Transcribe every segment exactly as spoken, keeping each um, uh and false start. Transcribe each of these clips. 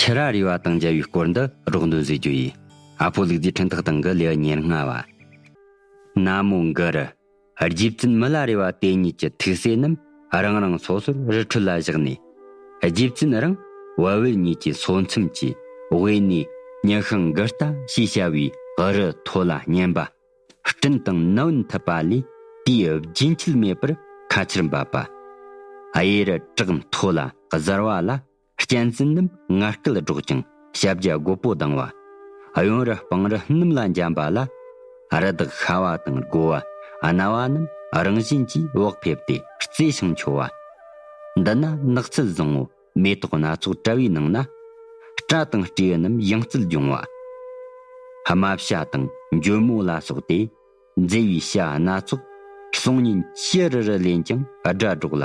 ཁྲི་རལ་རས་པ་དང་མཇལ་བའི་སྐོར་འདི་རོགས་འདོན་བཟོས་རྒྱུ་ཡིན། ཨ་ཕོ་ལུག་རྫིའི་འཕྲིན་ཐག་སྟེང་གི་ལེའུ་ཉེར་ལྔ་བ། ན་མོ་གུ་རུ། རྗེ་བཙུན་མི་ལ་རས་པ་དེ་ཉིད་ཀྱི་ཐུགས་སྲས་རྣམས་རང་རང་སོ་སོར་རི་ཁྲོད་ལ་བཞག་ནས། རྗེ་བཙུན་རང་བལ་བལ་གཉིས་ཀྱི་སོ་མཚམས་ཀྱི་དབེན་གནས་ཉི་ཤིང་གུ་རྟ་ཞེས་བྱ་བའི་རི་མཐོ་ལ་བསྙེན་པ། སྤྲིན་དང་ནུ་བོས་འཐིབས་པ་ལས་དུས་རྒྱུན་ཆད་མེད་པར་ཁ་ཆར་འབབ་པ། གཡས་རུ་བྲག་མཐོ་ལ་གཟར་བ་ལ་གཅན་གཟན་རྣམས་ངར་སྐད་སྒྲོག་ཅིང་ཞབས་རྗེས་རྒོད་པོ་ལྡང་བ། གཡོན་རུ་སྤང་རི་སྣུམ་ལ་འཇམ་པ་ལ། རི་དྭགས་ཤ་བ་དང་རྒོ་བ་རྣ་བ་རྣམས་རང་བཞིན་གྱིས་བག་ཕེབས་ཏེ་རྩེ་ཤིང་འཕྱོ་བ། འདི་ན་ནགས་ཚལ་བཟང་བོ་མེ་ཏོག་སྣ་ཚོགས་བཀྲ་བའི་ནང་ན། སྤྲ་དང་སྤྲེའུ་རྣམས་ཡང་རྩལ་སྦྱོང་བ། རྨ་བྱ་དང་འཇོལ་མོ་ལ་སོགས་ཏེ། མཛེས་པའི་བྱ་སྣ་ཚོགས་སྲོག་ཉེན་ཅི་རུ་རུ་ལེན་ཀྱང་སྒྲ་སྒྲོག་ལ།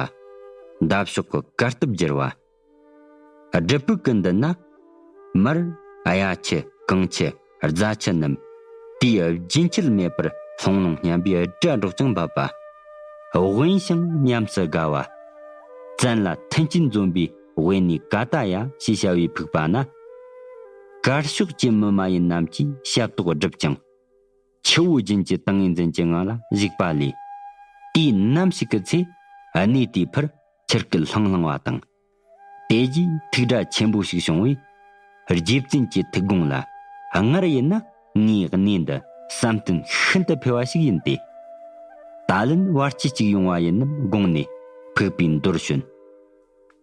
འདབ་གཤོག་གི་གར་སྟབས་བསྒྱུར་བ། སྦྲུལ་ཕུག་གི་མདུན་ན། མར། གཡའ་ཁྱི། གངས་ཁྱི། རྫ་ཁྱི་རྣམས། དུས་རྒྱུན་ཆད་མེད་པར་ལྷུང་ལྷུང་སྙན་པའི་སྒྲ་སྒྲོག་ཅིང་འབབ་པ། དབེན་ཞིང་ཉམས་སུ་དགའ་བ། བཙན་ལ་མཐུན་རྐྱེན་འཛོམས་པའི་དབེན་གནས་ཀ་ཏ་ཡ་ཞེས་བྱ་བའི་ཕུག་པ་ན། དཀར་ཕྱོགས་ཀྱི་མི་མ་ཡིན་རྣམས་ཀྱིས་ཞབས་ཏོག་བསྒྲུབས་ཀྱང་། ཆུ་བོ་རྒྱུན་གྱི་ཏིང་ངེ་འཛིན་གྱི་ངང་ལ་བཞུགས་པ་ལས། དུས་ནམ་ཞིག་གི་ཚེ་གནས་དེའི་ཕར་ཆུ་སྐད་ལྷང་ལྷང་བ་དང་། དེ་རྗེས་ཐུགས་སྒྲ་ཆེན་པོ་ཞིག་བྱུང་བས། རྗེ་བཙུན་གྱི་ཐུགས་དགོངས་ལ་སྔར་ཡིན་ན་ངའི་གནས་འདི་བསམ་གཏན་ཤིན་ཏུ་འཕེལ་བ་ཞིག་ཡིན་ཏེ། ད་ལན་བར་ཆད་ཅིག་ཡོང་བ་ཡིན་ནམ་དགོངས་ནས་ཕུག་པའི་མདོར་བྱོན།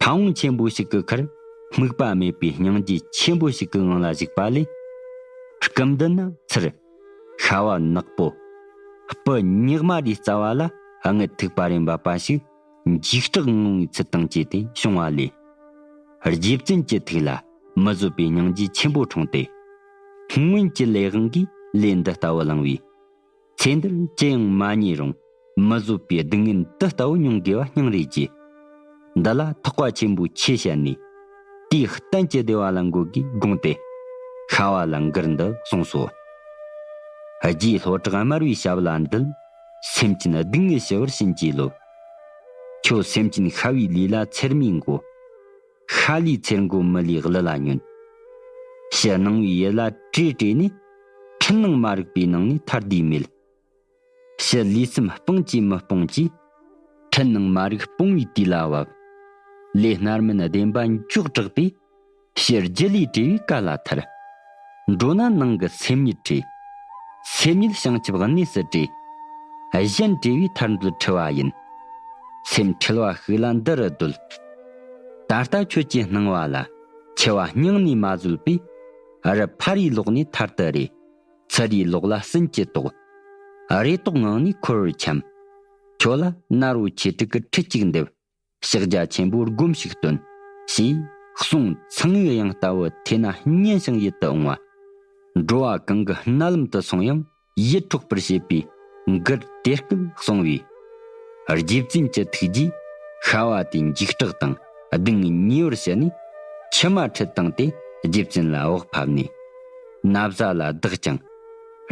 ཕ་བོང་ཆེན་པོ་ཞིག་གི་ཁར་སྨུག་པ་མེད་པའི་སྙིང་རྗེ་ཆེན་པོ་ཞིག་གི་ངང་ལ་བཞུགས་པ་ལས། སྐུ་མདུན་ན་ཚུར་ཤ་བ་ནག་པོ། སྤུ་ཉག་མ་རིའི་རྩ་བ་ལ་རྔུལ་ཐིགས་པ་རེ་འབབ་པ་ཞིག་འཇིགས་སྐྲག་ངང་བའི་ཚུལ་དང་བཅས་ཏེ་བྱུང་བ་ལས། རྗེ་བཙུན་གྱི་ཐུགས་ལ་མི་བཟོད་པའི་སྙིང་རྗེ་ཆེན་པོ་འཁྲུངས་ཏེ། སྔོན་གྱི་ལས་དབང་གིས་ལས་འདི་ལྟ་བུ་བླངས་པས། ཚེ་འདིར་ཅི་ཡང་མ་རྙེད་རུང་མི་བཟོད་པའི་སྡུག་བསྔལ་འདི་ལྟ་བུ་མྱོང་དགོས་པ་སྙིང་རེ་རྗེ། འདི་ལ་ཐེག་པ་ཆེན་པོའི་ཆོས་བཤད་ནས། དུས་གཏན་གྱི་བདེ་བ་ལ་འགོད་དགོས་དགོངས་ཏེ། ཤ་བ་ལ་མགུར་འདི་གསུངས་སོ། རྗེ་སློབ་གྲོགས་དམར་བའི་ཞབས་ལ་འདུད། སེམས་ཅན་སྡུག་བསྔལ་ཞི་བར་བྱིན་གྱིས་རློབས། ཁྱོད་སེམས་ཅན་ཤ་བའི་ལུས་ལ་ཚེར་མའི་མགོ། ཤ་ལུས་ཚེར་མགོ་མི་ལུས་གླུ་ལ་ཉོན། ཕྱི་སྣང་བའི་ཡུལ་ལ་བྲོས་བྲོས་ནས། འཁྲུལ་སྣང་མ་རིག་པའི་ནང་ནས་ཐར་དུས་མེད། ཕྱི་ལུས་སེམས་སྤངས་ཀྱིས་མི་སྤོང་ཅིག། འཁྲུལ་སྣང་མ་རིག་སྤོང་བའི་དུས་ལ་བབ། ལས་སྣར་མིན་བདེན་པ་མགྱོགས་དྲགས་པས། ཕྱི་རྒྱུ་ལས་བྲལ་བའི་ག་ལ་ཐར། འགྲོ་ན་ནང་གི་སེམས་ཉིད་བྲལ། སེམས་ཉིད་བྱང་ཆུབ་གནས་སུ་བྲལ། གཞན་བྲལ་བའི་ཐར་འདོད་འཁྲུལ་བ་ཡིན། སེམས་འཁྲུལ་བ་ཤུགས་ལ་འདི་རུ་སྡོད། ད་ལྟ་ཁྱོད་ཀྱི་སྣང་བ་ལ། འཆི་བ་སྙིང་ནས་མ་བཟོད་པས། རི་ཕ་རིའི་ལོགས་ནས་ཐར་དུ་རེ། ཚུ་རིའི་ལོགས་ལ་སྲིན་གྱི་ཏོག། རེ་ཏོག་ངང་ནས་འཁོར་བར་འཁྱམས། ཁྱོད་ལ་ནོར་བུ་ཆེ་དྲུག་གི་ཁྲི་གཅིག་འདེབས། ཕྱག་རྒྱ་ཆེན་པོའི་སྒོམ་ཞིག་སྟོན། ཞེས་གསུངས། ཚངས་པའི་དབྱངས་ལྟ་བུ་ཐོས་ན་སྙན་ཞིང་ཡིད་དུ་འོང་བ། འགྲོ་བ་གང་གི་རྨི་ལམ་དུ་སོང་ཡང་ཡིད་འཕྲོག་པར་བྱེད་པའི་མགུར་དེ་སྐད་གསུངས་པས། རྗེ་བཙུན་གྱི་ཐུགས་རྗེས་ཤ་བ་དེ་འཇིགས་སྐྲག་དང་སྡུག་བསྔལ་ཉེ་བར་ཞི་ནས། མཆི་མ་ཁྲིད་བཏང་སྟེ་རྗེ་བཙུན་ལ་བག་ཕབ་ནས། ན་བཟའ་ལ་བདག་ཀྱང་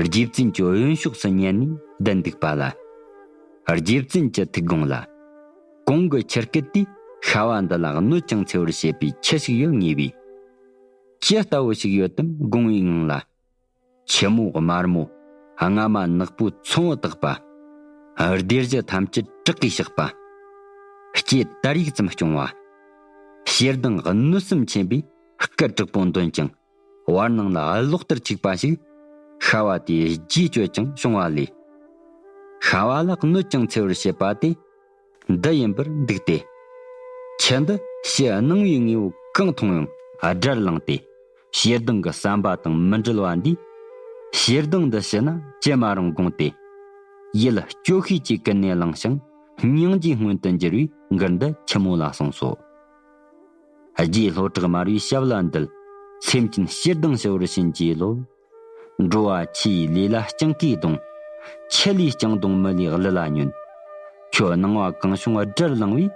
རྗེ་བཙུན་གྱི་གཡོན་ཕྱོགས་སུ་ཉལ་ནས་བསྡད་འདུག་པ་ལ། རྗེ་བཙུན་གྱི་ཐུགས་དགོངས་ལ། གོང་གི་ཆུ་སྐད་དེས་ཤ་བ་འདི་ལ་གནོད་ཅིང་འཚེ་བར་བྱེད་པའི་ཆུ་ཞིག་ཡོད་ངེས་པས། ཅི་ལྟ་བུ་ཞིག་ཡོད་དམ་དགོངས་པའི་ངང་ལ། ཆུ་མོ་དམར་མོ་རྔ་མ་ནག་པོའི་ཚོམ་བུ་བཏགས་པ། སྡེར་བཞི་ཐམས་ཅད་བྲག་གིས་བཤགས་པ། ལྕེ་དར་ཡུག་ཙམ་སྐྱོང་བ། ཞེ་སྡང་གནོད་སེམས་ཆེན་པོས་སྐད་དྲག་པོ་འདོན་ཅིང་། བར་སྣང་ལ་གློག་ལྟར་འཁྱུག་པ་ཞིག་ཤ་བ་དེའི་རྗེས་གཅོད་ཅིང་བྱུང་བ་ལས། ཤ་བ་ལ་གནོད་ཅིང་འཚེ་བར་བྱེད་པ་དེ་འདི་ཡིན་པར་འདུག་སྟེ། ཆུ་འདི་ཕྱི་སྣང་བའི་དངོས་པོ་གང་མཐོང་ཡང་དགྲར་ལངས་ཏེ། ཞེ་སྡང་གི་བསམ་པ་དང་མི་འབྲལ་བ་འདིས། ཞེ་སྡང་འདི་ཞི་ན་ཅི་མ་རུང་དགོངས་ཏེ། ཡིད་སྐྱོ་ཤས་ཀྱིས་ཀུན་ནས་བསླངས་ཤིང་སྙིང་རྗེའི་སྔོན་དུ་འགྱུར་བའི་མགུར་འདི་ཆུ་མོ་ལ་གསུངས་སོ། རྗེ་སློབ་གྲོགས་དམར་བའི་ཞབས་ལ་འདུད། སེམས་ཅན་ཞེ་སྡང་ཞི་བར་བྱིན་གྱིས་རློབས། འགྲོ་བ་ཆུ་ཡི་ལས་ལ་སྤྱང་ཀིས་གདུང་། ཆུ་ལས་སྤྱང་གདུང་མི་ལུས་གླུ་ལ་ཉོན། ཁྱོད་སྣང་བ་གང་བྱུང་དགྲར་ལངས་པས།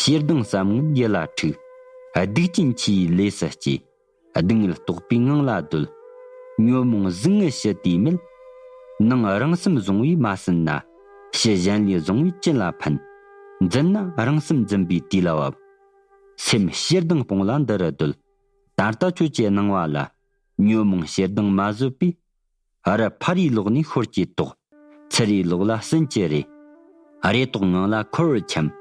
ཞེ་སྡང་བསམ་ངན་ཡིད་ལ་འཁྲུགས། སྡིག་ཅན་ཆུ་ཡི་ལས་སུ་སྐྱེས། སྡུག་བསྔལ་རྟོག་པའི་ངང་ལ་སྡོད། ཉོན་མོངས་ཟུག་རྔུ་ཞི་དུས་མེད། ནང་རང་སེམས་བཟུང་བས་མ་ཟིན་ན། ཕྱི་གཞན་ལས་བཟུང་བས་ཅི་ལ་ཕན། འཛིན་ན་རང་སེམས་འཛིན་པའི་དུས་ལ་བབ། སེམས་ཞེ་སྡང་སྤོང་ལ་འདི་རུ་སྡོད། ད་ལྟ་ཁྱོད་ཀྱི་སྣང་བ་ལ། ཉོན་མོངས་ཞེ་སྡང་མ་བཟོད་པའི། རི་ཕ་རིའི་ལོགས་ནས་ཤོར་གྱི་དོགས། ཚུ་རིའི་ལོགས་ལ་ཟིན་གྱི་རེ། རེ་དོགས་ངང་ལ་འཁོར་བར་འཁྱམས།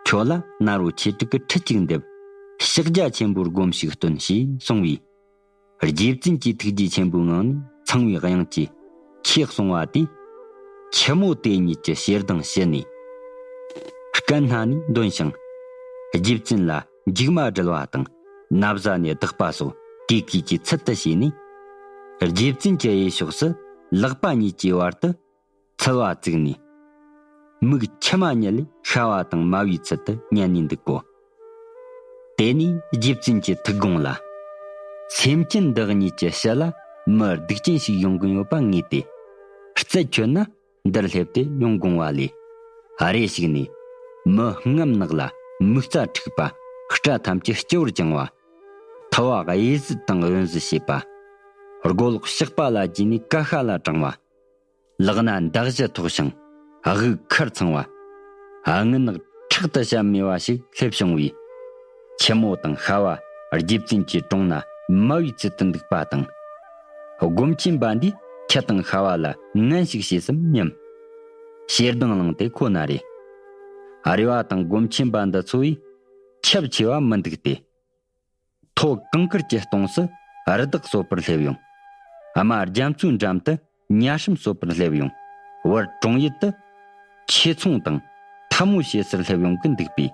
ཁྱོད་ལ་ནཱ་རོ་ཆོས་དྲུག་གི་ཁྲིད་ཅིག་འདེབས། ཕྱག་རྒྱ་ཆེན་པོར་སྒོམས་ཤིག་སྟོན། ཞེས་གསུངས་པས། རྗེ་བཙུན་གྱིས་ཐུགས་རྗེ་ཆེན་པོའི་ངང་ནས་ཚངས་པའི་དབྱངས་ཀྱིས་ཁྱེད་གསུང་བ་དེས། ཁྱི་མོ་དེ་ཉིད་ཀྱི་ཞེ་སྡང་ཞི་ནས། སྐད་སྣ་ནས་འདོན་ཞིང་། རྗེ་བཙུན་ལ་མཇུག་མ་དྲིལ་བ་དང་ན་བཟའ་ནས་བདག་པ་སོགས་དེ་གུས་ཀྱི་ཚུལ་དུ་བྱས་ནས། རྗེ་བཙུན་གྱི་གཡས་ཕྱོགས་སུ་ལག་པ་གཉིས་ཀྱི་བར་དུ་འཚལ་བ་བཙུགས་ནས། མིག་མཆི་མ་གཉིས་ལས་ཤ་བ་དང་མ་བའི་ཚུལ་དུ་ཉན་ནས་འདུག་གོ། དེ་ནས་རྗེ་བཙུན་གྱི་ཐུགས་དགོངས་ལ། སེམས་ཅན་འདི་གཉིས་ཀྱི་ཕྱི་ལ་མི་སྡིག་ཅན་ཞིག་ཡོང་གིན་ཡོད་པ་ངེས་ཏེ། རྩད་ཆོད་ན་འདིར་སླེབས་ཏེ་ཡོང་དགོངས་པ་ལས། རེ་ཞིག་ནས་མི་རྔམ་ནག་ལ་མིག་རྩ་འཁྲུགས་པ། སྐྲ་ཐམས་ཅད་སྤྱི་བོར་བཅིངས་པ། ཐུ་བ་གཡས་གཟིགས་དང་གཡོན་གཟིགས་བྱེད་པ། རྒོ་ལོག་ཞགས་པ་ལ་བརྒྱུས་ནས་ཀ་ཤ་ལ་དྲངས་པ། ལག་ན་མདའ་གཞུ་ཐོགས་ཤིང་དབུགས་ཁུར་ཚང་བ། ངུ་ནག་ཕྲག་ཏུ་བཤམས་མེད་པ་ཞིག་སླེབས་བྱུང་བས། ཁྱི་མོ་དང་ཤ་བ་རྗེ་བཙུན་གྱི་དྲུང་ན་མ་བའི་ཚུལ་དུ་འདུག་པ་དང་། སྒོམ་ཆེན་པ་འདིས་ཁྱི་དང་ཤ་བ་ལ་ངན་ཞིག་བྱས་སམ་སྙམ། ཞེ་སྡང་ལངས་ཏེ་ཁོ་ན་རེ། རེ་བ་དང་སྒོམ་ཆེན་པ་འདི་ཚོ་བས་ཁྱབ་ཆེ་བ་མི་འདུག་སྟེ། མཐོ་གངས་དཀར་གྱི་ལྟོངས་སུ་རི་དྭགས་གསོད་པར་སླེབས་ཡོང་། རྨ་རྒྱ་མཚོའི་འགྲམ་དུ་ཉ་སྲིན་གསོད་པར་སླེབས་ཡོང་། བར་གྲོང་ཡུལ་དུ་ཆེ་ཚོང་དང་འཐབ་མོ་བྱེད་སར་སླེབས་ཡོང་གི་འདུག་པས།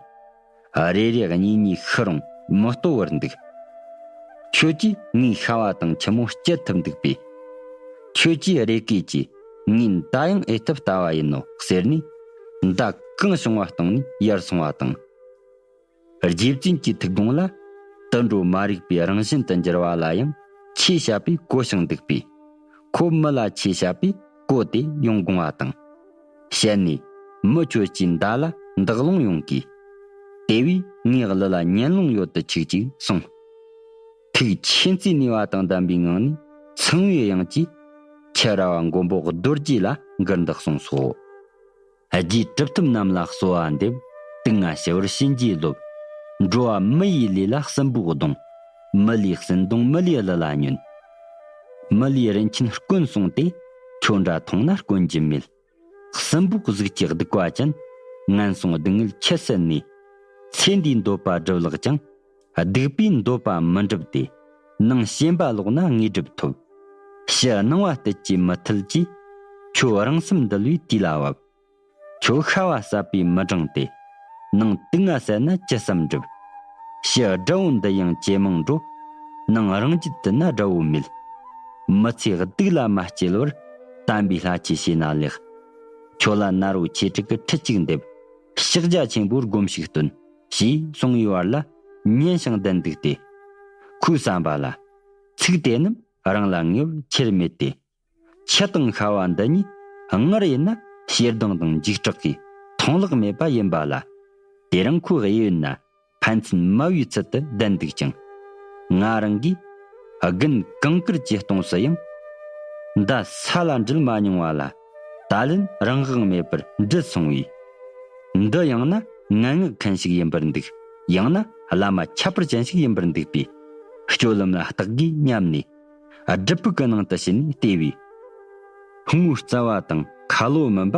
རེ་རེ་གཉིས་གཉིས་ཤི་རུང་མི་ལྟོ་བར་འདུག། ཁྱོད་ཀྱིས་ངའི་ཤ་བ་དང་ཁྱི་མོ་སྐྱེལ་ཐུབ་འདུག་པས། ཁྱོད་ཀྱིས་རེ་སྐད་ཀྱིས་ངའི་མདའ་ཡང་ཨེ་ཐུབ་ལྟ་བ་ཡིན་ནོ་ཟེར་ནས། མདའ་གང་བྱུང་བ་བཏང་ནས་ཡར་སོང་བ་དང་། རྗེ་བཙུན་གྱི་ཐུགས་དགོངས་ལ། དུད་འགྲོ་མ་རིག་པའི་རང་བཞིན་དུ་འགྱུར་བ་ལ་ཡང་ཆོས་བཤད་པས་གོ་ཞིང་འདུག་པས། ཁོ་མི་ལ་ཆོས་བཤད་པས་གོ་སྟེ་ཡོང་དགོངས་པ་དང་། བཤད་ནས་མི་ཁྱོད་ཀྱི་མདའ་ལ་འདག་རླུང་ཡོང་གི། དེ་བས་ངའི་གླུ་ལ་ཉན་རླུང་ཡོད་དུ་ཆུག་ཅིག་གསུངས། ཐུགས་མཁྱེན་བརྩེ་ནུས་པ་དང་ལྡན་པའི་ངང་ནས་ཚངས་པའི་དབྱངས་ཀྱིས་ཁྱི་ར་བ་མགོན་པོ་རྡོ་རྗེ་ལ་མགུར་འདི་གསུངས་སོ། རྗེ་གྲུབ་ཐོབ་རྣམས་ལ་གསོལ་བ་འདེབས། དུག་ལྔ་ཞི་བར་བྱིན་གྱིས་རློབས། འགྲོ་བ་མི་ཡི་ལུས་ལ་སྲིན་པོའི་གདོང་། མི་ལུས་སྲིན་གདོང་མི་ལུས་གླུ་ལ་ཉོན། མི་ལུས་རིན་ཆེན་དཀོན་གསུངས་ཏེ། ཁྱོད་འདྲ་མཐོང་ན་དཀོན་རྒྱུ་མེད། སྲིན་པོའི་གཟུགས་ཀྱི་གདུག་པ་ཅན། ངན་སོང་སྡུག་བསྔལ་ཁྱད་བསད་ནས། ཚེ་འདིའི་འདོད་པ་སྒྲུབ་ལགས་ཀྱང་། སྡིག་པའི་འདོད་པ་མི་འགྲུབ་སྟེ། ནང་ཞེན་པ་ལོག་ན་དངོས་གྲུབ་ཐོབ། ཕྱི་སྣང་བ་གཏད་ཀྱིས་མི་ཐུལ་གྱིས། ཁྱོད་རང་སེམས་འདུལ་བའི་དུས་ལ་བབ། ཁྱོད་ཤ་བ་ཟ་བས་མི་འགྲངས་ཏེ། ནང་དུག་ལྔ་ཟད་ན་ཅི་བསམ་འགྲུབ། ཕྱི་དགྲ་བོ་འདི་ཡང་ཇེ་མང་འགྲོ། ནང་རང་རྒྱུད་དུ་ན་དགྲ་བོ་མེད། མི་ཚེ་སྡུག་ལ་མ་སྐྱེལ་བར། དམ་པའི་ལྷ་ཆོས་བྱས་ན་ལེགས། ཁྱོད་ལ་ནཱ་རོ་ཆོས་དྲུག་གི་ཁྲིད་ཅིག་འདེབས། ཕྱག་རྒྱ་ཆེན་པོར་སྒོམས་ཤིག་སྟོན། ཞེས་གསུངས་པའི་བར་ལ་ཉན་ཞིང་བསྡད་འདུག་སྟེ། ཁོའི་བསམ་པ་ལ། ཚིག་དེ་རྣམས་རང་ལ་ངེས་པར་ཁྱེར་མེད་དེ། ཁྱི་དང་ཤ་བ་འདི་གཉིས་སྔར་ཡིན་ན་ཞེ་སྡང་དང་འཇིགས་སྐྲག་གིས་མཐོང་ལག་མེད་པ་ཡིན་པ་ལ། དེ་རིང་ཁོའི་གཡས་གཡོན་ན་ཕན་ཚུན་མ་བའི་ཚུལ་དུ་བསྡད་འདུག་ཅིང་། ང་རང་གིས་དགུན་གངས་དཀར་གྱི་ལྟོངས་སུ་ཡང་མདའ་ས་ལ་འདྲིལ་མ་མྱོང་བ་ལ། ད་ལན་རང་དབང་མེད་པར་འདྲིལ་སོང་བས། འདི་ཡང་ན་ངན་སྔགས་མཁན་ཞིག་ཡིན་པར་འདུག། ཡང་ན་བླ་མ་ཁྱད་པར་ཅན་ཞིག་ཡིན་པར་འདུག་པས། སྤྱོད་ལམ་ལ་བརྟག་དགོས་སྙམ་ནས། སྒྲིབ་པའི་ཀྱི་ནང་དུ་ཕྱིན་ནས་བལྟས་པས། ཕུང་བོའི་རྩ་བ་དང་ཁ་ལོ་མིན་པ།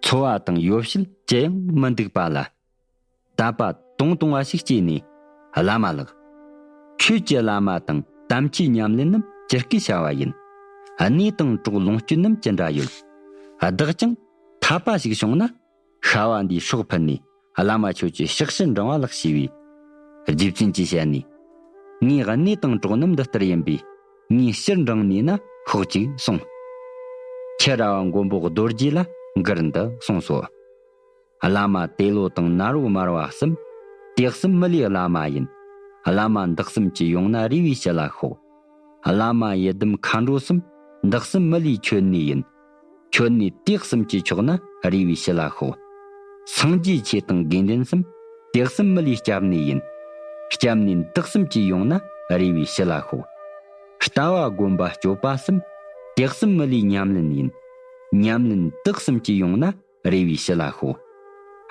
ཚོ་བ་དང་ཡོ་བྱད་ཅི་ཡང་མི་འདུག་པ་ལ། དད་པ་དུང་དུང་བ་ཞིག་སྐྱེས་ནས། བླ་མ་ལགས། ཁྱོད་ཀྱི་བླ་མ་དང་དམ་ཆོས་ཉམས་ལེན་རྣམས་ཅི་སྐད་བྱ་བ་ཡིན། གནས་དང་གྲོགས་ལོངས་སྤྱོད་རྣམས་ཅི་འདྲ་ཡོད། བདག་ཀྱང་འཐད་པ་ཞིག་བྱུང་ན། ཤ་བ་འདིའི་སྲོག་ཕུལ་ནས་བླ་མ་ཁྱོད་ཀྱི་ཕྱག་ཕྱིར་འབྲང་བ་ལགས་ཞེས་པས། རྗེ་བཙུན་གྱིས་བཤད་ནས། ངའི་གནས་དང་གྲོགས་རྣམས་འདི་ལྟར་ཡིན་པས། ངའི་ཕྱིར་འབྲང་ནུས་ན་ཤོག་ཅིག་གསུངས། ཁྱི་ར་བ་མགོན་པོ་རྡོ་རྗེ་ལ་མགུར་འདི་གསུངས་སོ། བླ་མ་ཏེ་ལོ་དང་ནཱ་རོ་མར་བ་གསུམ། དེ་གསུམ་མི་ལུས་བླ་མ་ཡིན། བླ་མ་འདི་གསུམ་གྱི་ཡོང་ན་རས་པའི་ཕྱི་ལ་ཤོག། བླ་མ་ཡི་དམ་མཁའ་འགྲོ་གསུམ། འདི་གསུམ་མི་ལུས་མཆོད་ནུས་ཡིན། མཆོད་ནུས་དེ་གསུམ་གྱི་མཆོག་ན་རས་པའི་ཕྱི་ལ་ཤོག། སངས་རྒྱས་ཆོས་དང་དགེ་འདུན་གསུམ། དེ་གསུམ་མི་ལུས་སྐྱབས་གནས་ཡིན། སྐྱབས་གནས་འདི་གསུམ་གྱི་ཡོང་ན་རས་པའི་ཕྱི་ལ་ཤོག། ལྟ་བ་སྒོམ་པ་སྤྱོད་པ་གསུམ། དེ་གསུམ་མི་ལུས་ཉམས་ལེན་ཡིན། ཉམས་ལེན་འདི་གསུམ་གྱི་ཡོང་ན་རས་པའི་ཕྱི་ལ་ཤོག།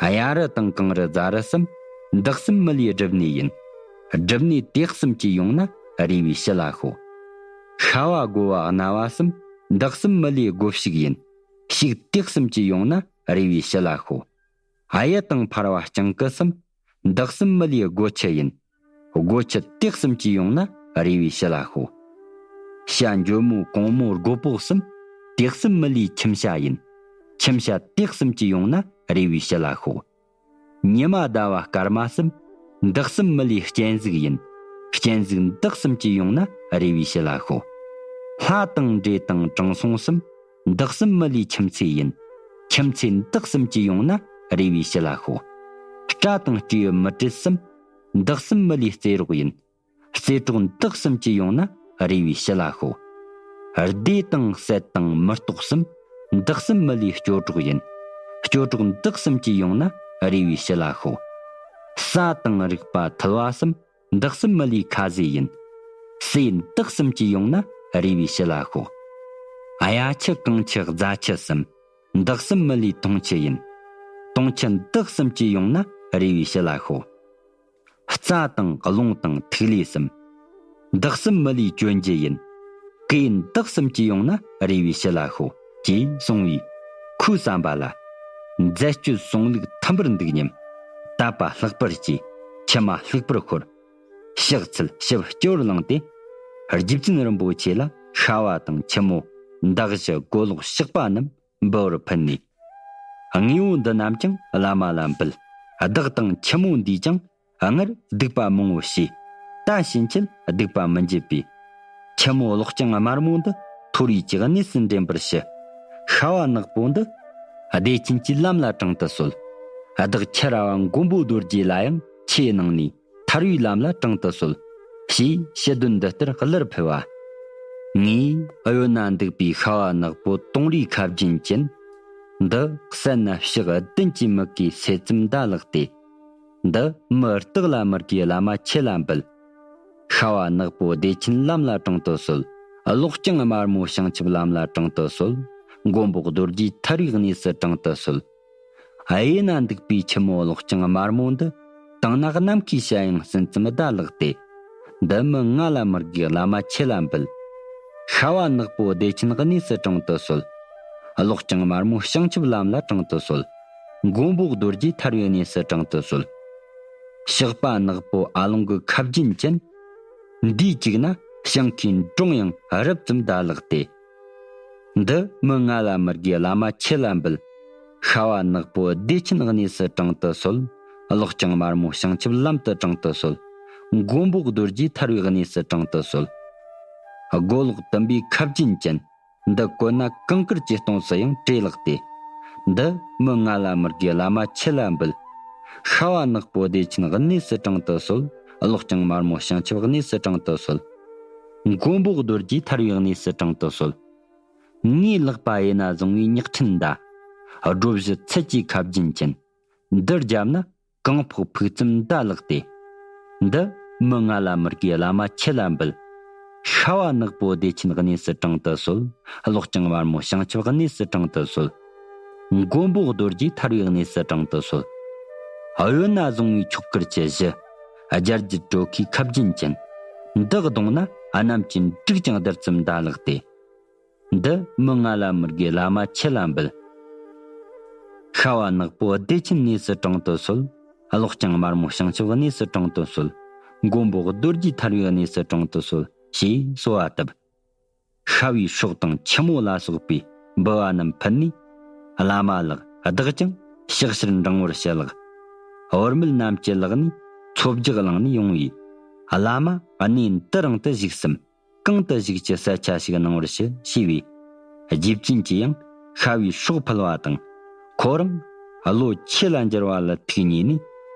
གཡའ་རུ་དང་གངས་རུ་རྫ་རུ་གསུམ། འདི་གསུམ་མི་ལུས་སྒྲུབ་གནས་ཡིན། སྒྲུབ་གནས་དེ་གསུམ་གྱི་ཡོང་ན་ རེ་བའི་ཕྱི་ལ་ཤོག། ཤ་བ་རྒོ་བ་རྣ་བ་གསུམ། འདི་གསུམ་མི་ལུས་སྒོ་ཕྱུགས་ཡིན། ཕྱུགས་དེ་གསུམ་གྱི་ཡོང་ན་རེ་བའི་ཕྱི་ལ་ཤོག། ཨ་ཡི་དང་འཕར་བ་སྤྱང་ཀི་གསུམ། འདི་གསུམ་མི་ལུས་སྒོ་ཁྱི་ཡིན། སྒོ་ཁྱི་དེ་གསུམ་གྱི་ཡོང་ན་རེ་བའི་ཕྱི་ལ་ཤོག། ཤ་འཇོལ་མོ་གོང་མོ་རྒོད་པོ་གསུམ། དེ་གསུམ་མི་ལུས་ཁྱིམ་ཤ་ཡིན། ཁྱིམ་ཤ་དེ་གསུམ་གྱི་ཡོང་ན་རེ་བའི་ཕྱི་ལ་ཤོག། ཉི་མ་ཟླ་བ་སྐར་མ་གསུམ། འདི་གསུམ་མི་ལུས་སྤྱན་གཟིགས་ཡིན། སྤྱན་གཟིགས་འདི་གསུམ་གྱི་ཡོང་ན་རེ་བའི་ཕྱི་ལ་ཤོག། ལྷ་དང་འདྲེ་དང་དྲང་སྲོང་གསུམ། འདི་གསུམ་མི་ལུས་ཁྱིམ་མཚེས་ཡིན། ཁྱིམ་མཚེས་འདི་གསུམ་གྱི་ཡོང་ན་རེ་བའི་ཕྱི་ལ་ཤོག། སྤྲ་དང་སྤྲེའུ་མི་བྲེལ་གསུམ། འདི་གསུམ་མི་ལུས་རྩེ་རོགས་ཡིན། རྩེ་གྲོགས་འདི་གསུམ་གྱི་ཡོང་ན་རེ་བའི་ཕྱི་ལ་ཤོག། སྡེ་དང་སྲད་དང་མི་རྟོག་གསུམ། འདི་གསུམ་མི་ལུས་སྐྱོ་གྲོགས་ཡིན། སྐྱོ་གྲོགས་འདི་གསུམ་གྱི་ཡོང་ན་རེ་བའི་ཕྱི་ལ་ཤོག། ས་དང་རིག་པ་ཐུལ་བ་གསུམ། འདི་གསུམ་མི་ལུས་ཁ་ཟས་ཡིན། ཟས་འདི་གསུམ་གྱི་ཡོང་ན་རེ་བའི་ཕྱི་ལ་ཤོག། གཡའ་ཁྱི་གངས་ཁྱི་རྫ་ཁྱི་གསུམ། འདི་གསུམ་མི་ལུས་དུང་ཁྱི་ཡིན། དུང་ཁྱི་འདི་གསུམ་གྱི་ཡོང་ན་རེ་བའི་ཕྱི་ལ་ཤོག། རྩྭ་དང་རླུང་དང་ཐིག་ལེ་གསུམ། འདི་གསུམ་མི་ལུས་གྱོན་རྒྱུ་ཡིན། གོས་འདི་གསུམ་གྱི་ཡོང་ན་རེ་བའི་ཕྱི་ལ་ཤོག། ཅེས་གསུངས་པས། ཁོའི་བསམ་པ་ལ། མཛད་སྤྱོད་གསུང་ལུགས་མཐུན་པར་འདུག་སྙམ། དད་པ་ལྷག་པར་སྐྱེས། མཆི་མ་ལྷུག་པར་ཤོར། ཕྱག་འཚལ་ཞབས་སྐྱོར་བླངས་ཏེ། རྗེ་བཙུན་རིན་པོ་ཆེ་ལ་ཤ་བ་དང་ཁྱི་མོ། མདའ་གཞུ་རྒོ་ལོག་ཕྱག་པ་རྣམས་འབུལ་བར་ཕུལ་ནས། དངོས་པོ་འདི་རྣམས་ཀྱང་བླ་མ་ལ་འབུལ། བདག་དང་ཁྱི་མོ་འདིས་ཀྱང་སྔར་སྡིག་པ་མང་བོ་བྱས། ད་ཕྱིན་ཆད་སྡིག་པ་མི་འབྱེད་པས། ཁྱི་མོ་གློག་ལྕང་དམར་མོ་འདི་མཐོ་རིས་ཀྱི་གནས་སུ་འདྲེན་པར་ཞུ། ཤ་བ་ནག་པོ་འདི་བདེ་ཆེན་གྱི་ལམ་ལ་དྲངས་ཏུ་གསོལ། བདག་ཁྱི་ར་བ་མགོན་པོ་རྡོ་རྗེ་ལ་ཡང་ཆོས་གནང་ནས། ཐར་བའི་ལམ་ལ་དྲངས་ཏུ་གསོལ། ཞེས་ཞུ་དོན་འདི་ལྟར་སླར་ཕུལ་བ། ངས་གཡོན་ན་འདུག་པའི་ཤ་བ་ནག་པོ་དུང་རིའི་ཁ་རྒྱན་ཅན། འདི་བསད་ནས་ཕྱག་བདུན་གྱིས་མི་གོས་ཟས་ཙམ་གདའ་ལགས་ཏེ། འདི་མི་རྟག་ལ་མི་དགེའི་བླ་མ་ཁྱེད་ལ་འབུལ། ཤ་བ་ནག་པོ་བདེ་ཆེན་ལམ་ལ་དྲངས་ཏུ་གསོལ། གློག་ལྕང་དམར་མོ་བྱང་ཆུབ་ལམ་ལ་དྲངས་ཏུ་གསོལ། མགོན་པོ་རྡོ་རྗེ་ཐར་བའི་གནས་སུ་དྲངས་ཏུ་གསོལ། གཡས་ན་འདུག་པའི་ཁྱི་མོ་གློག་ལྕང་དམར་མོ་འདི། དང་ནག་ནམ་མཁའི་བྱ་ཡང་ཟིན་ཙམ་གདའ་ལགས་ཏེ། འདི་མི་ང་ལ་མི་དགེའི་བླ་མ་ཁྱེད་ལ་འབུལ། ཤ་བ་ནག་པོ་བདེ་ཆེན་གནས་སུ་དྲངས་ཏུ་གསོལ། གློག་ལྕང་དམར་མོ་བྱང་ཆུབ་ལམ་ལ་དྲངས་ཏུ་གསོལ། མགོན་པོ་རྡོ་རྗེ་ཐར་བའི་གནས་སུ་དྲངས་ཏུ་གསོལ། ཕྱག་པ་ནག་པོ་ཨ་ལོང་གི་ཁ་རྒྱན་ཅན། འདིའི་གཅིག་ན་ཞིང་ཁའི་འབྲོང་ཡང་རབ་ཙམ་གདའ་ལགས་ཏེ། འདི་མི་ང་ལ་མི་དགེའི་བླ་མ་ཁྱེད་ལ་འབུལ། ཤ་བ་ནག་པོ་བདེ་ཆེན་གནས་སུ་དྲངས་ཏུ་གསོལ། གློག་ལྕང་དམར་མོ་བྱང་ཆུབ་ལམ་དུ་དྲངས་ཏུ་གསོལ། མགོན་པོ་རྡོ་རྗེ་ཐར་བའི་གནས་སུ་དྲངས་ཏུ་གསོལ། རྒོ་ལོག་དུམ་པའི་ཁ་རྒྱན་ཅན། འདི་བཀོད་ན་གངས་དཀར་གྱི་སྟོངས་སུ་ཡང་བྲོས་ལགས་ཏེ། འདི་མི་ང་ལ་མི་དགེའི་བླ་མ་ཁྱེད་ལ་འབུལ། ཤ་བ་ནག་པོ་བདེ་ཆེན་གནས་སུ་དྲངས་ཏུ་གསོལ། གློག་ལྕང་དམར་མོ་བྱང་ཆུབ་གནས་སུ་དྲངས་ཏུ་གསོལ། མགོན་པོ་རྡོ་རྗེ་ཐར་བའི་གནས་སུ་དྲངས་ཏུ་གསོལ། ངའི་ལག་པ་གཡས་ན་བཟུང་བའི་ཉག་ཕྲན་མདའ། སྒྲོ་བཞི་ཚད་ཀྱི་ཁ་རྒྱན་ཅན། འདི་བརྒྱབ་ན་གང་ཕོག་ཕུག་ཙམ་གདའ་ལགས་ཏེ། འདི་མི་ང་ལ་མི་དགེའི་བླ་མ་ཁྱེད་ལ་འབུལ། ཤ་བ་ནག་པོ་བདེ་ཆེན་གནས་སུ་དྲངས་ཏུ་གསོལ། གློག་ལྕང་དམར་མོ་བྱང་ཆུབ་གནས་སུ་དྲངས་ཏུ་གསོལ། མགོན་པོ་རྡོ་རྗེ་ཐར་བའི་གནས་སུ་དྲངས་ཏུ་གསོལ། གཡོན་ན་བཟུང་བའི་ཁྱོག་དཀར་གྱི་གཞུ། རྒྱ་རྒྱུད་གྲོ་ཁའི་ཁ་རྒྱན་ཅན། འདི་བརྡུངས་ན་གནམ་གྱི་འབྲུག་ཀྱང་རྡུལ་ཙམ་གདའ་ལགས་ཏེ། འདི་མི་ང་ལ་མི་དགེའི་བླ་མ་ཁྱེད་ལ་འབུལ། ཤ་བ་ནག་པོ་བདེ་ཆེན་གནས་སུ་དྲངས་ཏུ་གསོལ། གློག་ལྕང་དམར་མོ་བྱང་ཆུབ་གནས་སུ་དྲངས་ཏུ་གསོལ། མགོན་པོ་རྡོ་རྗེ་ཐར་བའི་གནས་སུ་དྲངས་ཏུ་གསོལ། ཞེས་གསོལ་བ་བཏབ། ཤ་བའི་སྲོག་དང་ཁྱི་མོ་ལ་སོགས་པའི་འབུལ་བ་རྣམས་ཕུལ་ནས། བླ་མ་ལགས་བདག་ཀྱང་ཕྱག་ཕྱིར་འབྲང་བར་བྱེད་ལགས། བར་མེད་རྣམས་ཀྱི་ལག་ནས་ཚོ་རྒྱག་བླངས་ནས་ཡོང་བས། བླ་མ་གནས་འདི་རང་དུ་བཞུགས་སམ། གང་དུ་བཞུགས་ཀྱི་ས་ཆ་ཞིག་གནང་བར་ཞུ་ཞུས་པས། རྗེ་བཙུན་གྱིས་ཡང་ཤ་བའི་སྲོག་ཕུལ་བ་དང་། ཁོ་རང་བློ་ཆོས་ལ་འགྱུར་བ་ལ་ཐུགས་མཉེས་ནས།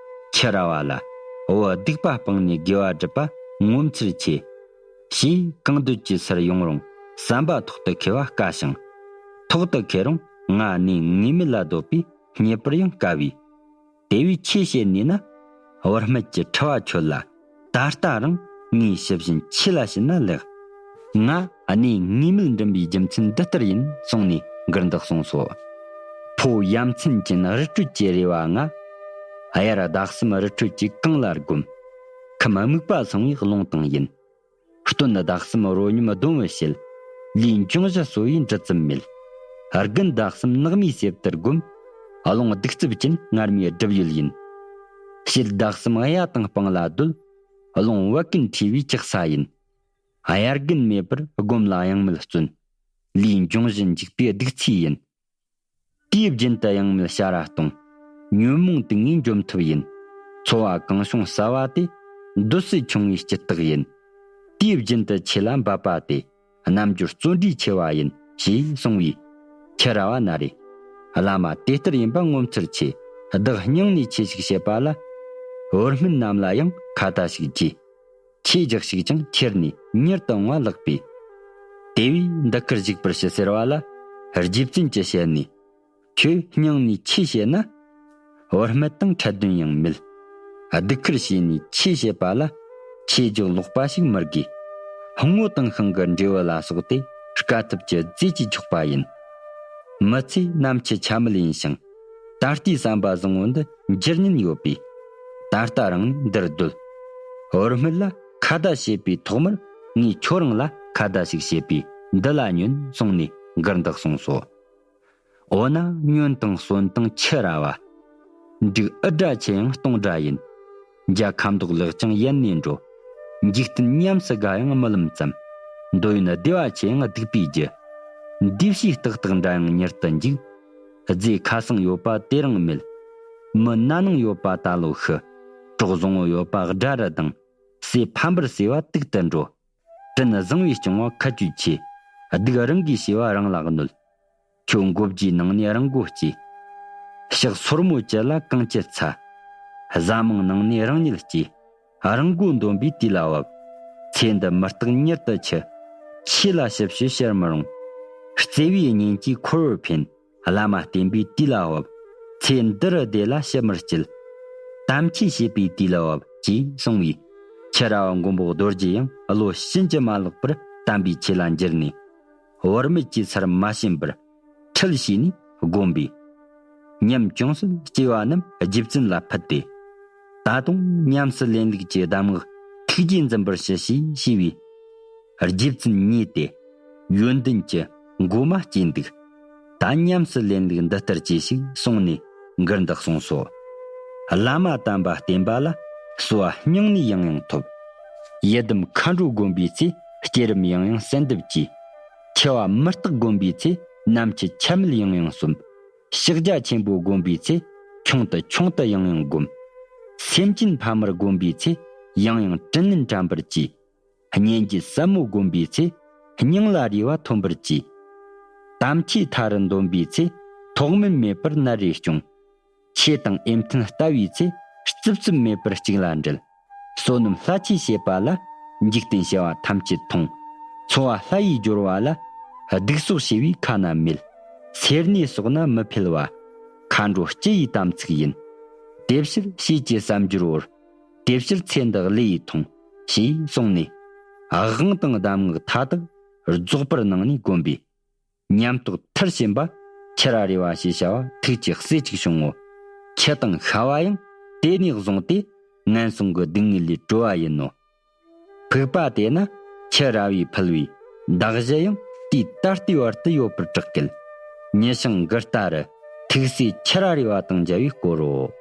ཁྱི་ར་བ་ལ་བུ་སྡིག་པ་སྤངས་ནས་དགེ་བ་སྒྲུབ་པ་ངོ་མཚར་ཆེ། ཞེས་གང་འདོད་ཀྱི་སར་ཡོང་རུང་བསམ་པ་ཐོག་ཏུ་འཁེལ་བ་དཀའ་ཞིང་། ཐོག་ཏུ་འཁེལ་རུང་ང་གནས་ངེས་མེད་ལ་སྡོད་པས་རྙེད་པར་ཡང་དཀའ་བས། དེ་བས་ཁྱེད་བཤད་ནུས་ན། བར་སྨད་ཀྱི་ཁྲི་བ་ཁྱོད་ལ་ད་ལྟ་རང་ངའི་ཞུ་བཞིན་ཁྱེད་ལ་བྱིན་ན་ལེགས། ང་གནས་ངེས་མེད་འགྲིམ་པའི་རྒྱུ་མཚན་འདི་ལྟར་ཡིན་གསུངས་ནས་མགུར་འདི་གསུངས་སོ། ཕོ་ཡ་མཚན་ཅན་རི་ཁྲོད་ཀྱི་རེ་བ་ང་། དབྱར་ཟླ་གསུམ་རི་ཁྲོད་ཀྱི་གངས་ལ་བསྒོམ། ཁམས་སྨུག་པ་སངས་པའི་རླུང་དང་ཡིན། སྟོན་ཟླ་གསུམ་རོ་སྙོམས་སྡོམ་བུ་བྱེད། ལུས་འབྱུང་བཞི་གསོ་བའི་འབྲུ་ཙམ་མེད། དགུན་ཟླ་གསུམ་ནགས་མོའི་གསེབ་ཏུ་བསྒོམ། རླུང་གདུག་རྩུབ་ཅན་ངར་མའི་སྒྲིབ་ཡུལ་ཡིན། ཕྱེད་ཟླ་གསུམ་གཡའ་དང་སྤང་ལ་སྡོད། རླུང་བད་ཀན་མཁྲིས་པའི་ལྕགས་ས་ཡིན། དབྱར་དགུན་མེད་པར་སྒོམ་ལ་གཡང་མེད་བརྩོན། ལུས་འབྱུང་བཞི་འཇིག་པའི་གདུགས་ཚོད་ཡིན། དུས་རྒྱུན་དུ་གཡང་མེད་བྱ་ར་གཏོང་། ཉོན་མོངས་དུག་ལྔས་འཇོམས་ཐབས་ཡིན། འཚོ་བ་གང་བྱུང་ཟ་བ་དེ། འདོད་སྲེད་ཆུང་བའི་སྐྱིད་རྟགས་ཡིན། དུས་རྒྱུན་དུ་ཆོས་ལ་འབབ་པ་དེ། རྣལ་འབྱོར་བརྩོན་འགྲུས་ཆེ་བ་ཡིན། ཞེས་གསུངས་པས། ཁྱི་ར་བ་ན་རེ། བླ་མ་དེ་ལྟར་ཡིན་པ་ངོ་མཚར་ཆེ། བདག་སྙིང་ནས་ཆོས་ཤིག་བྱེད་པ་ལ། བོར་སྨན་རྣམས་ལ་ཡང་ཁ་ཏ་ཞིག་གྱིས། ཆོས་རྒྱགས་ཤིག་ཀྱང་ཁྱེར་ནས་མྱུར་དུ་འོང་བ་ལགས་པས། དེ་བས་འདི་ཁར་བཞུགས་པར་ཞུ་ཟེར་བ་ལ། རྗེ་བཙུན་གྱིས་བཤད་ནས། ཁྱོད་སྙིང་ནས་ཆོས་བཤད་ན། བར་མེད་དང་འཕྲལ་དོན་ཡང་མེད། སྡུག་ཁུར་བྱས་ནས་ཆོས་བཤད་པ་ལ། ཆོས་རྒྱགས་ལོག་པ་ཞིག་མི་དགོས། ངོ་དང་ཤིང་གི་འབྲས་བུ་ལ་སོགས་ཏེ། དཀའ་ཐུབ་ཀྱི་རྫས་ཀྱིས་ཆོག་པ་ཡིན། མི་ཚེ་ནམ་འཆི་ཆ་མེད་ཡིན་ཞིང་། ད་ལྟའི་བསམ་པ་བཟང་བོ་འདི་འགྱུར་ཉེན་ཡོད་པས། ད་ལྟ་རང་ནས་འདིར་སྡོད། བར་མེད་ལ་ཁ་ཏ་བྱེད་པའི་ཐོག་མར། ངས་ཁྱོད་རང་ལ་ཁ་ཏ་ཞིག་བྱེད་པས་འདི་ལ་ཉོན་གསུངས་ནས་མགུར་འདི་གསུངས་སོ། འོ་ན་ཉོན་དང་གསོན་དང་ཁྱི་ར་བ། འབྲུག་ཨུ་སྒྲ་ཆེ་ཡང་སྟོང་སྒྲ་ཡིན། འཇའ་ཁ་མདོག་ལེགས་ཀྱང་ཡལ་ནས་འགྲོ། འཇིག་རྟེན་ཉམས་སུ་དགའ་ཡང་རྨི་ལམ་ཙམ། འདོད་ཡོན་བདེ་བ་ཆེ་ཡང་སྡིག་པའི་རྒྱུ། འདུས་བྱས་རྟག་རྟག་འདྲ་ཡང་མྱུར་དུ་འཇིག། རྫས་ཁ་སང་ཡོད་པ་དེ་རིང་མེད། མི་ན་ནིང་ཡོད་པ་ད་ལོ་ཤི། གྲོགས་བཟང་བོ་ཡོད་པ་དགྲ་རུ་ལྡང་། ཟས་ཕམ་པར་བཟོས་པ་དུག་ཏུ་འགྲོ། དྲིན་བཟང་བས་སྐྱོང་བ་ཁ་ཆུ་ཆེ། སྡིག་རང་གིས་བྱས་པ་རང་ལ་གནོད། ཁྱོད་མགོ་བརྗེའི་ནང་ནས་རང་མགོ་སྐྱེས། ཕྱག་སོར་མོ་བཅད་ལ་གང་བཅད་ཚ། བཟའ་མིང་ནང་ནས་རང་ཉིད་སྐྱེས། རང་མགོ་འདོན་པའི་དུས་ལ་བབ། ཚེ་འདི་མི་རྟག་མྱུར་དུ་འཆི། ཆོས་ལ་ཞིབ་བཤད་བྱར་མི་རུང་། བརྩེ་བའི་གཉེན་གྱིས་འཁོར་བར་འཕེན། བླ་མ་བསྟེན་པའི་དུས་ལ་བབ། ཚེ་འདི་རུ་བདེ་ལ་ཞིབ་མར་སྐྱེལ། དམ་ཆོས་བྱེད་པའི་དུས་ལ་བབ། ཅེས་གསུངས་པས། ཁྱི་ར་བ་མགོན་པོ་རྡོ་རྗེ་ཡང་བློ་ཕྱིན་ཅི་མ་ལོག་པར་དམ་པའི་ཆོས་ལ་འགྱུར་ནས། བར་མེད་ཀྱི་སར་མ་ཕྱིན་པར། ཁྲིད་བྱས་ནས་བསྒོམས་པས། ཉམ་ཅུང་ཟད་སྐྱེ་བ་རྣམས་རྗེ་བཙུན་ལ་ཕུལ་ཏེ། ད་དུང་ཉམས་སུ་ལེན་ལུགས་ཀྱི་གདམས་ངག་ཐུགས་རྗེས་འཛིན་པར་ཞུ་ཞེས་ཞུས་པས། རྗེ་བཙུན་མཉེས་ཏེ། ཡོན་ཏན་གྱི་མགོ་མ་སྐྱེས་འདུག། ད་ཉམས་སུ་ལེན་ལུགས་འདི་ལྟར་གྱིས་ཤིག་གསུངས་ནས་མགུར་འདི་གསུངས་སོ། བླ་མ་དམ་པ་བསྟེན་པ་ལ། གསོལ་བ་སྙིང་ནས་ཡང་ཡང་ཐོབ། ཡི་དམ་མཁའ་འགྲོ་བསྒོམ་པའི་ཚེ། བསྐྱེད་རིམ་ཡང་ཡང་གསལ་འདེབས་ཀྱིས། འཆི་བ་མི་རྟག་བསྒོམ་པའི་ཚེ། ནམ་འཆི་ཆ་མེད་ཡང་ཡང་གསོན། ཕྱག་རྒྱ་ཆེན་པོ་བསྒོམ་པའི་ཚེ། ཆུང་དུ་ཆུང་དུ་ཡང་ཡང་བསྒོམ། སེམས་ཅན་ཕ་མར་བསྒོམ་པའི་ཚེ། ཡང་ཡང་དྲིན་ལན་དྲན་པར་གྱིས། གཉེན་གྱི་ཟབ་མོ་བསྒོམ་པའི་ཚེ། སྙིང་ལ་རེ་བ་ཐོན་པར་གྱིས། དམ་ཆོས་མཐའ་རུ་འདོན་པའི་ཚེ། ཐོག་མེད་མེད་པར་ནར་རེ་སྐྱོང་། ཆོས་དང་ཨེ་མཐུན་ལྟ་བའི་ཚེ། རྩུབ་རྩུབ་མེད་པར་གཅིག་ལ་འབྲེལ། བསོད་ནམས་ལྷ་ཆོས་བྱེད་པ་ལ། འཇིག་རྟེན་བྱ་བ་ཐམས་ཅད་ཐོང་། འཚོ་བ་ལྷ་ཡིས་སྦྱོར་བ་ལ། སྡིག་སོགས་བྱས་པའི་ཁ་ན་མེད། སེར་སྣའི་སོགས་ན་མི་འཕེལ་བ། མཁའ་འགྲོ་སྤྱི་ཡི་དམ་ཚིག་ཡིན། དེ་ཕྱིར་བྱས་ཀྱི་བསམ་སྦྱོར་བོར། དེ་ཕྱིར་ཚེ་འདི་བློས་ཡིས་ཐོངས། ཞེས་གསུངས་ནས། དབང་དང་གདམས་ངག་མཐའ་དག་རྫོགས་པར་གནང་ནས་བསྒོམས་པས། ཉམས་རྟོགས་མཐར་ཕྱིན་པ་ཁྱི་ར་རེ་བ་ཞེས་བྱ་བ་ཐུགས་ཀྱི་སྲས་གཅིག་བྱུང་ངོ་། ཁྱི་དང་ཤ་བ་ཡང་དེ་ནས་བཟུང་སྟེ་ངན་སོང་གི་སྡུག་བསྔལ་ལས་གྲོལ་བ་ཡིན་ནོ། ཕུག་པ་དེ་ན་ཁྱི་ར་བས་ཕུལ་བའི་གདགས་གཞི་ཡང་དུས་ད་ལྟའི་བར་དུ་ཡོད་པར་གྲགས་སྐད། ཉི་ཤང་མགུར་ལྟར་ཐུགས་སྲས་ཁྱི་ར་རེ་བ་དང་མཇལ་བའི་སྐོར་རོ།